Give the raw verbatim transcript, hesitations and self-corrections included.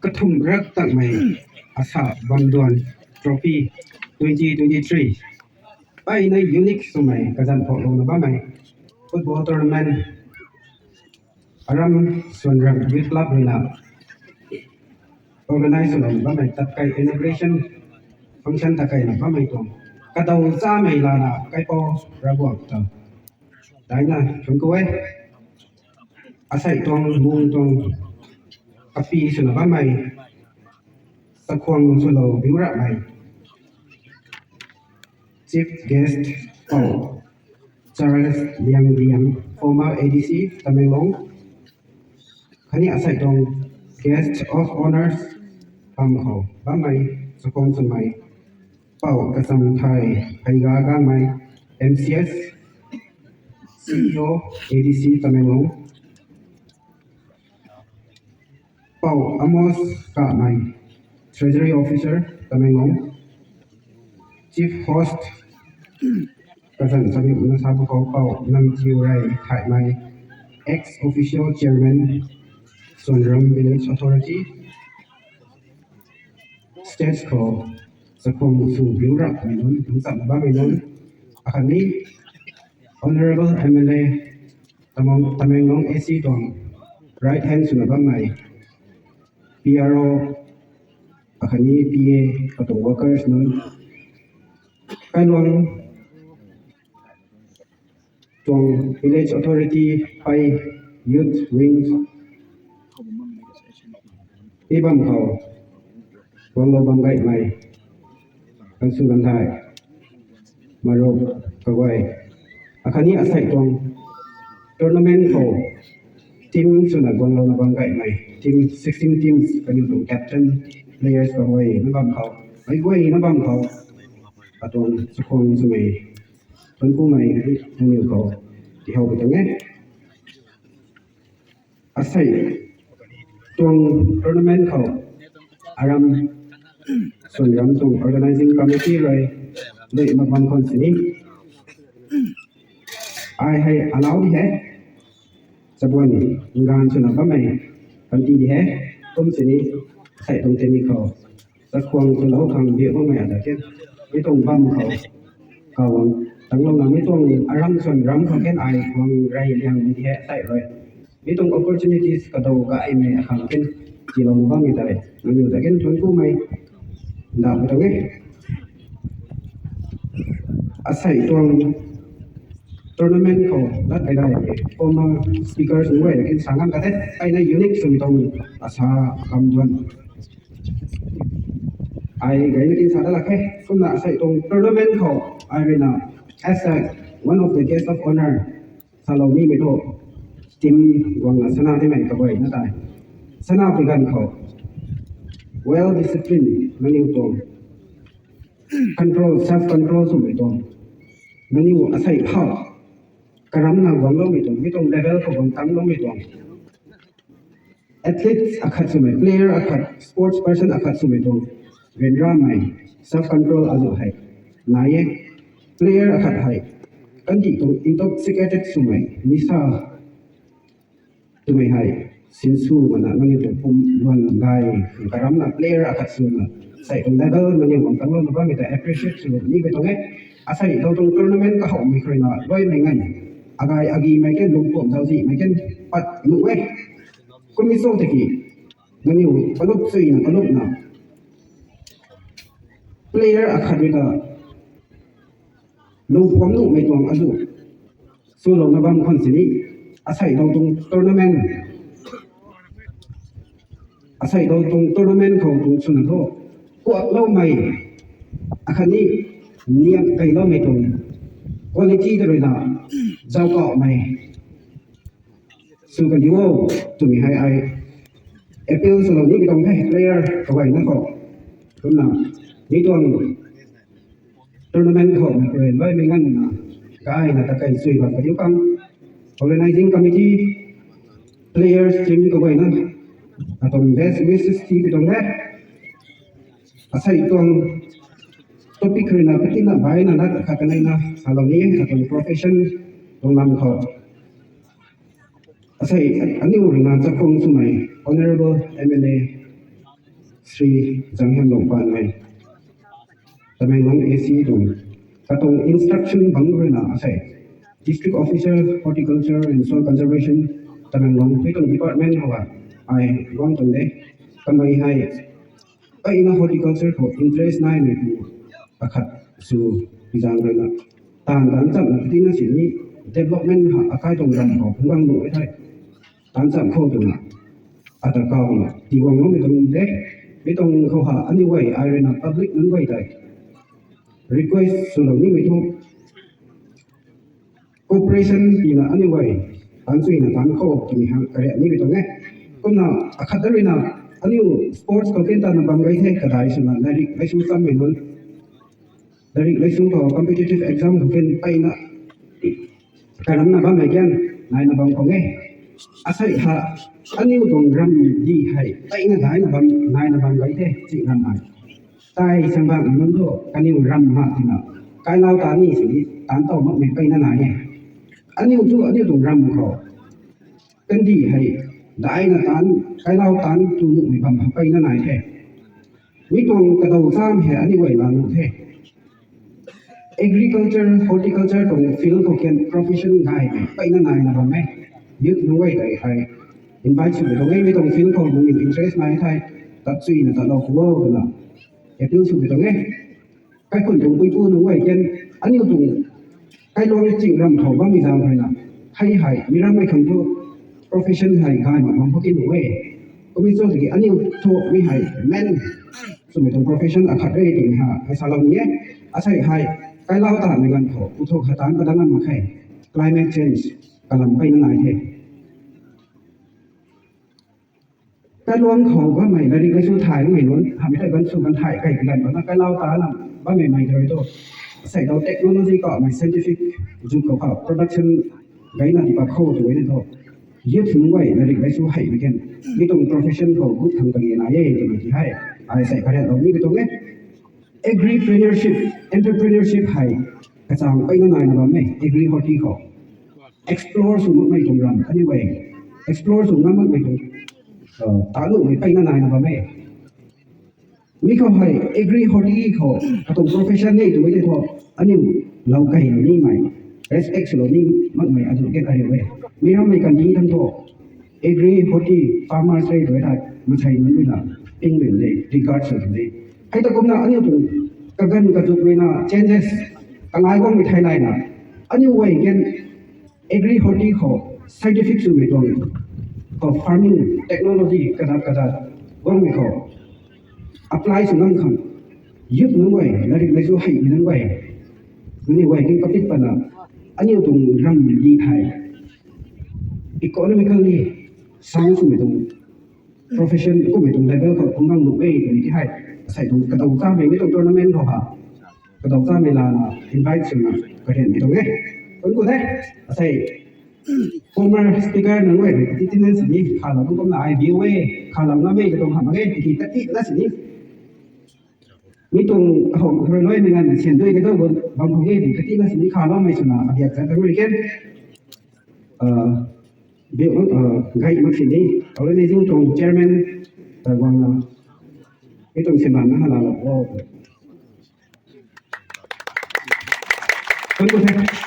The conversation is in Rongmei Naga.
Kathum rak takmei Asa Bamduan Trophy twenty twenty-three. Pai na unique swmei kazan phok lou na bammei football tournament Aram Suanram Youth Club rui na organize swlou na bammei tatkai inauguration function tatkai na bammei tuang kadaw chamei lana kaipou Ravguangc ta daina thun ku e. Asei tuang mung tuang kapi swna bammei chakhwang swlou biu ramei Chief Guest Pou Charles Liangdiang, former A D C Tamenglong. Khatni asei tuang Guest of Honours bam khou bammei chakhwang swmei Pou Kacham Thai Pheiga Gangmei, M C S, C E O, A D C Tamenglong. Pou Amos Kamei, Treasury Officer Tamenglong. Chief Host kazan chami na sa khou Pou Namchiu Rey Thaimei, ex officio Chairman, Suanram Village Authority. Stage khou chakhwang sw biu rapmei nunc, lungcham bammei nunc, akhatni Honourable M L A, Tamang- Tamenglong A C tuang right hand swna bammei P R O, akhatni P A, katuang workers nunc, kailuang tuang village authority, pai youth wings, i bam khou guanglou bam gaymei, kansu ganthai, marup kaguay, akhatni asei tuang tournament khou team swna guanglouna bam gaymei, team sixteen teams kaniw tuang captain, players kaguay na bam khou, meic guay na bam khou, katuang chakhwang swmei, thuanc kumei, kaniw khou tihow pui tuang e. Asei tuang tournament khou Aram Suanram tuang organizing committee rui lui mak bam khwan sini, ai hei allow di he, chabuan nganv swna bammei panty di he, kum sini asei tuang teni khou chakhwang swlou khang biak makmei ata ken, mi tuang bam khou kawang tanglouna mi tuang Aram Suanram khou ken ai guang rey liangmei di he asei rui. Mi tuang opportunities kadaw gaymei akhang ken tiilou bammei tei nangniw ta ken thuanc kumei ndauh pui tuang e. Asei tuang tournament khou lat kai dai former speakers nunc guay na kin sa ngam ka the, aina unique swmei tuang Asa Bamduan ai gayna kin sa da lak khe. Kumna asei tuang tournament khou ai rui na as a one of the guest of honour salou nimei thu team guangna sana nimei kaguay na tei, sana pui ganv khou well discipline nangniw tuang control, self control swmei tuang, nangniw asei khou karamna guangloumei tuang, mi tuang level khou guang tangloumei tuang, athletes akhat swmei, player akhat, sports person akhat swmei tuang ryanramei, self control azu hei nai e. Player akhat hei kandih tuang intoxicated swmei, nisa twmei hei sinsw mana nangniw tuang pum luan gay karamna player akhat swna sei tuang level nangniw guang tanglouna bammei ta appreciate sw nimei tuang e. Asei dou tuang tournament kahowmei khou rui na luaimei nganv, agay agimei ken, lungpuam zauczihmei ken pat nuh e. Kum mi cho tiki nangniw palup chuyna palupna player akhat rui ta lungpuam nuhmei tuang azu swlouna bam khwan sini, asei dou tuang tournament, asei dou tuang tournament khou tuang swna thu kuakloumei, akhatni niam kailoumei tuang quality ta rui na zauckauhmei sw kan di o twmei hei ai appeal swlou nimei tuang the, player kaguayna khou. Kumna mi tuang tournament khou mei khou rui luaimei nganvna kaina ta kai sui bam kadiu khang, organizing committee, players, team kaguayna atuang best wishes tipui tuang the. Asei tuang topic rui na katina baina lat khat kaneina salou ni, atuang profession tuang lam khou asei aniu rui na chakhwang swmei Honourable M L A Shri Zanghianlung Panmei, Tamenglong A C tuang, katuang instruction bang ruina asei District Officer, Horticulture and Soil Conservation, Tamenglong, mi tuang department khou hei ai guang tuang de. Kamei hei, ai na horticulture khou interest naimei pu akhat sw bizang ruina, taanv taanc chamna tina sini development ha akai tuang ram khou phunggang nuh e thei, taanc cham khou twna ata kauna tiguang loumei tuang de. Mi tuang khou ha aniu guay ai ruina public nunc guay tei request swlou nimei thu, cooperation tina aniu guay taanc chuina taanc khou twmei ha kariak nimei tuang e. Kumna akhat da ruina aniu sports khou ken tana bam gay the kadai swna lairik laisu chammei nunc, lairik laisu khou competitive exam khou ken mpeyna karamna bammei kan naina bam khou e. Asei ha aniu tuang ram di hei mpeyna daina bam, naina bam gay the chi ram hei. Tei sangbak nunc thu kaniw ram ha tina kailau ta ni sini taanc tow makmei mpeyna nai e. Aniu thu aniu tuang ram khou kandih hei daina taanc, kailau taanc tu nuhmei bam ha mpeyna nai the. Mi tuang kadaw cham hei aniu guay la nuh the. Agriculture, horticulture tuang field khou ken profession gaymei mpeyna naina bam e. Youth nunc guay tei hei invite swmei tuang e, mi tuang field khou nangniw interest nai thei, tat chuina tatlou khou twna appeal swmei tuang e. Kaikhun tuang puipu nunc guay ken, aniu tuang kailuang ching ram khou bammei zaeng ruina, hei hei mi rammei khang thu profession hei gay mak bam khou kin nuh e. Kumna cho tiki aniu thu mi hei men swmei tuang profession akhat re twmei ha hei salou ni e. Asei hei kailau tamei ganv khou uthuk hatan padang ngam mak khe, climate change kalam mpeyna nai the. Kailuang khou bammei lairik laisu thaymei nunc hamei tei ganv sw ganv thay kei ganv bana kailau tana bammei mei tei thu, asei dau technology kamei scientific zuk khou kha production gayna tiipat khou tu e thu, youth nunc guay lairik laisu heimei kan, mi tuang profession khou gut thang kage nai e twmei ti hei ai sei kariatlou nimei tuang e. Agripreneurship, entrepreneurship hei kachang mpeyna naina bam e. Agri horti khou explore sw makmei tuang ram aniu guay, explore sw ngam makmei tuang taanc nuhmei mpeyna naina bam e. Mi khou hei agri horti khou katuang profession e twmei tei thu aniu lou kailou nimei, respect swlou ni makmei azu ken ariu e. Mi rammei kandih thang thu agri horti farmers rei tu e thei, mansei nunc ruina ping rui de, regard sw de. Hei ta kumna aniu tuang kaganv kazuk ruina changes kangai guangmei thei layna, aniu guay kan agri horti khou scientific swmei tuang khou farming technology kazat kazat guangmei khou apply sw ngam khang, youth nunc guay, lairik laisu heimei nunc guay, nangniw guay kin kapit patna aniu tuang ram di hei economically sound swmei tuang profession kummei tuang level khou phunggang nuh e twmei ti hei, asei tuang kadaw chamei mi tuang tournament khou ha kadaw chamei lana invite swna karianmei tuang e. Kum ku the, asei former speaker nunc guay rui kati tina sini khalou kumna ai view e, khalou na mei katuang hamh mak e, tiki kati na sini mi tuang ahom rui loimei nganv sian dui kadau bam khou e, tiki kati na sini khaloumei swna abiak zat rui ken gay mak sini, organizing tuang chairman ta guangna mi tuang siman na halalou o. Kum ku the.